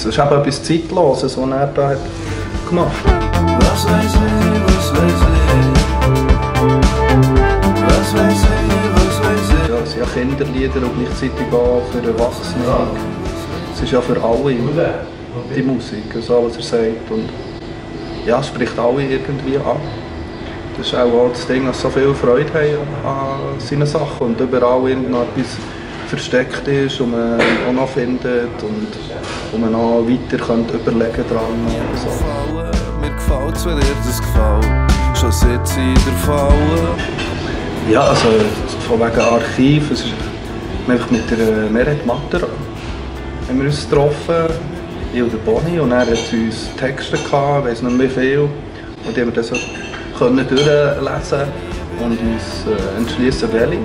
Es ist eben etwas Zeitloses, was er da hat gemacht hat. Was weiß ich, was weiß ich? Was weiß ich, was weiß ich? Ja, es sind ja Kinderlieder und gleichzeitig auch für Erwachsene. Es ist ja für alle die Musik, also was er sagt. Und ja, es spricht alle irgendwie an. Das ist auch das Ding, dass so viel Freude haben an seinen Sachen und überall noch etwas versteckt ist und man auch noch findet und man noch weiter könnte überlegen dran. So. Mir gefällt es, wenn dir das gefällt. Schon sitze ich in der Falle. Ja, also von wegen Archiv, es ist einfach mit der Meret Matter haben wir uns getroffen, ich und der Bonnie, und er hat uns Texte gehabt, ich weiss nicht mehr wie viel, und die haben wir dann so können durchlesen und uns entschließen welche.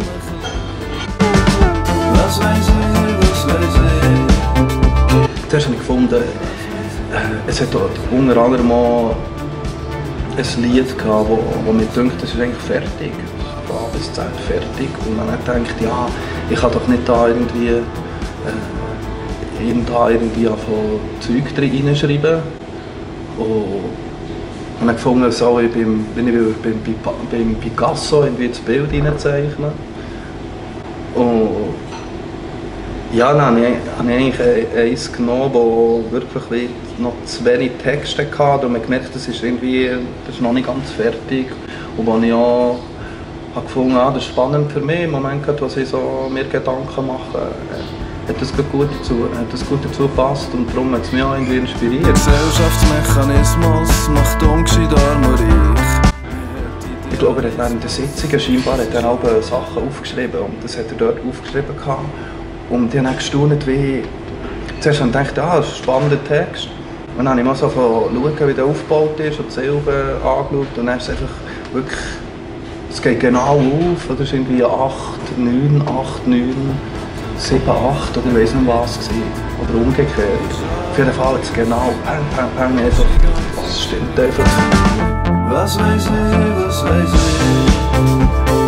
Was weiß ich, was weiß ich? Zuerst habe ich gefunden, es hat unter anderem auch ein Lied gehabt, wo mir denkt, das ist eigentlich fertig. Von A bis Z fertig. Und dann habe ich gedacht, ja, ich kann doch nicht da irgendwie von Zeug reinschreiben. Und dann gefunden, so wie beim Picasso irgendwie das Bild reinzeichnen. Und ja, dann habe ich eigentlich eins genommen, das wirklich noch zu wenig Texte hatte und man gemerkt, das ist noch nicht ganz fertig. Und als ich auch gefunden habe, das ist spannend für mich, im Moment, was ich so mir Gedanken mache, hat das gut dazu gepasst und darum hat es mich auch irgendwie inspiriert. Der Gesellschaftsmechanismus macht ungescheit arm und reich. Ich glaube, er hat während der Sitzungen scheinbar auch Sachen aufgeschrieben und das hat er dort aufgeschrieben gehabt. Und ich habe dann gestaunt, wie... Zuerst habe ich gedacht, das ist ein spannender Text. Und dann habe ich mal so schauen, wie der aufgebaut ist und die Silben angeschaut. Und dann ist es einfach wirklich... Es geht genau auf, oder? Es ist irgendwie 8, 9, 8, 9, 7, 8 oder ich weiss nicht was es war. Oder umgekehrt. Auf jeden Fall jetzt genau, pang, pang, pang, einfach... Das stimmt einfach. Was weiß ich, was weiß ich?